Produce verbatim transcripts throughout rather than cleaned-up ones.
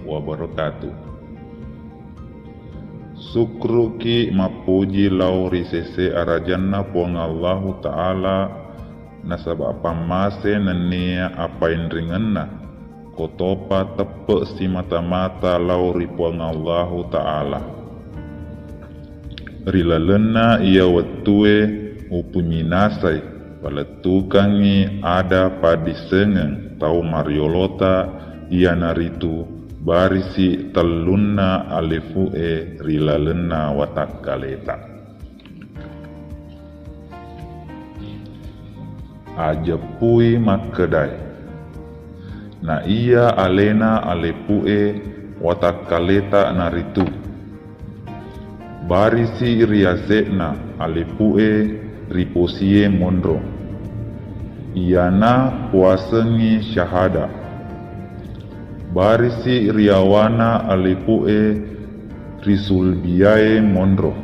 wabarakatuh. Sukruki mappuji lao ri sese arajanna Puang Allahu Ta'ala, nasaba pammase nennia apainringenna, kotopa teppe simata-mata lao ri Puang Allahu Ta'ala. Ri lalenna iya wettue upuminasai palettukangngi ada paddissengeng tau mariolota, iyanaritu barisi tellunna alefu'e ri lalenna watakkaleta. Ajeppui makkedae, na iya alena alepu'e watakkaleta naritu, barisi riase'na alepu'e ri posie monro, iyana puasengngi syahada. Barisi riawana alepu'e ri sulbiae monro,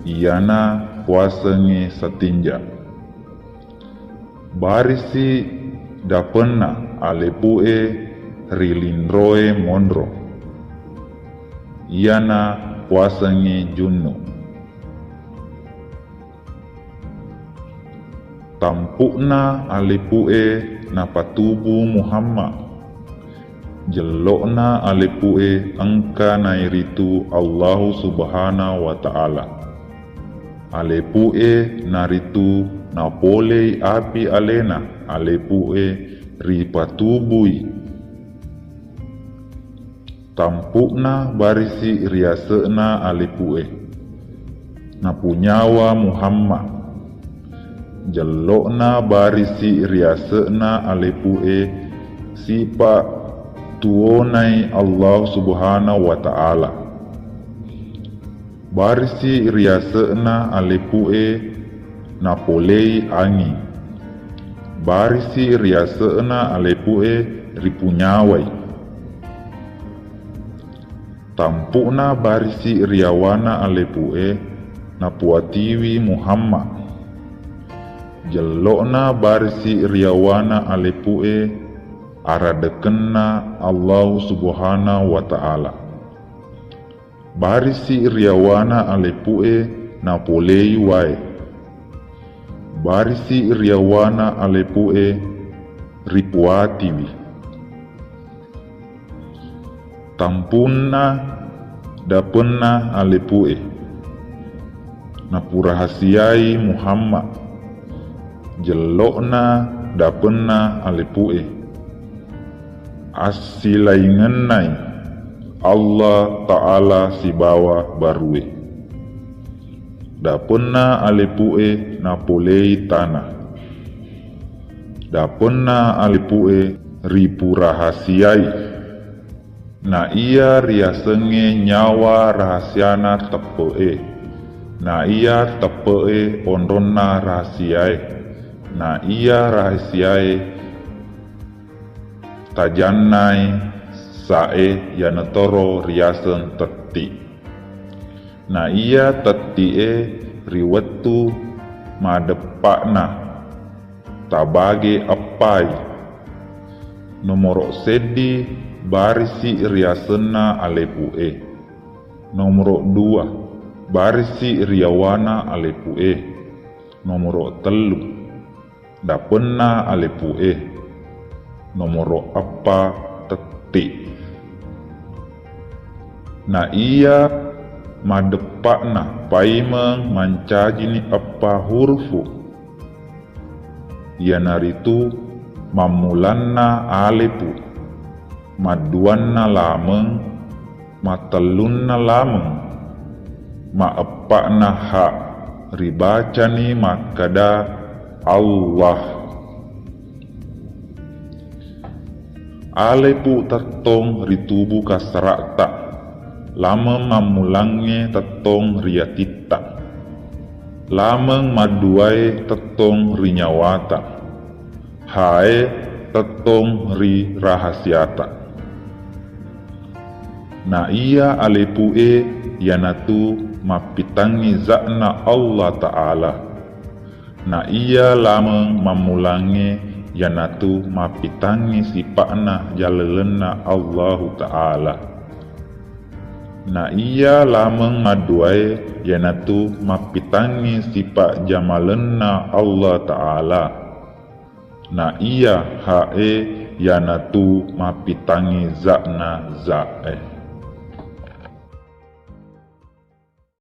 iyana puasengngi satinja. Barisi dapenna alepu'e ri linroe monro, iyana puasengngi junnu. Tampu'na alepu'e napatubu Muhammad. Jello'na alepu'e engka nairitu Allahu Subhanahu wa Ta'ala. Alepu'e naritu napolei api alena alepu'e ripatubui. Tampu'na barisi riase'na alepu'e napunyawa Muhammad. Jello'na barisi riase'na alepu'e sipa tuonai Allah Subhanahu wa Ta'ala. Barisi riase'na alepu'e napolei angi. Barisi riase'na alepu'e ripunyawai. Tampu'na barisi riawana alepu'e napuatiwi Muhammad. Jello'na barisi riawana alepu'e aradekenna Allahu Subhanahu wa Ta'ala. Barisi riawana alepu'e napolei wae. Barisi riawana alepu'e ripuatiwi. Tampunna dapenna alepu'e napurahasiai Muhammad. Jello'na dapenna alepu'e assilaingennai Allah Ta'ala sibawa barue. Dapenna alepu'e napolei tana. Dapenna alepu'e ripurahasiai. Na iya riasengnge nyawa rahasiana teppe'e. Na iya teppe'e onronna rahasiae. Na iya rahasiae tajannai sae, iyanatoro riaseng tetti. Na iya tetti'e ri wettu madeppa'na tabage eppai. Nomoro seddi barisi riasenna alepu'e. Nomoro dua barisi riawana alepu'e. Nomoro tellu dapenna alepu'e. Nomoro eppa tetti. Na iya madeppa'na paimeng mancajini eppa hurufu, iyanaritu mammulanna alepu, madduanna lameng, matellunna lameng, maeppa'na ha, ribacani makkeda Allah. Alepu tettong ri tubu kassara'ta, lameng mammulangnge tettong ri atitta, lameng madduae tettong ri nyawata, hae tettong ri rahasiata. Na iya alepu'e iyanatu mappitangngi za'na Allah Ta'ala. Na iya lameng mammulangnge iyanatu mappitangngi sipa'na jalalenna Allahu Ta'ala. Na iya lameng madduae iyanatu mappitangngi sipa' jamalenna Allah Ta'ala. Na iya ha'e iyanatu mappitangngi za'na za'e.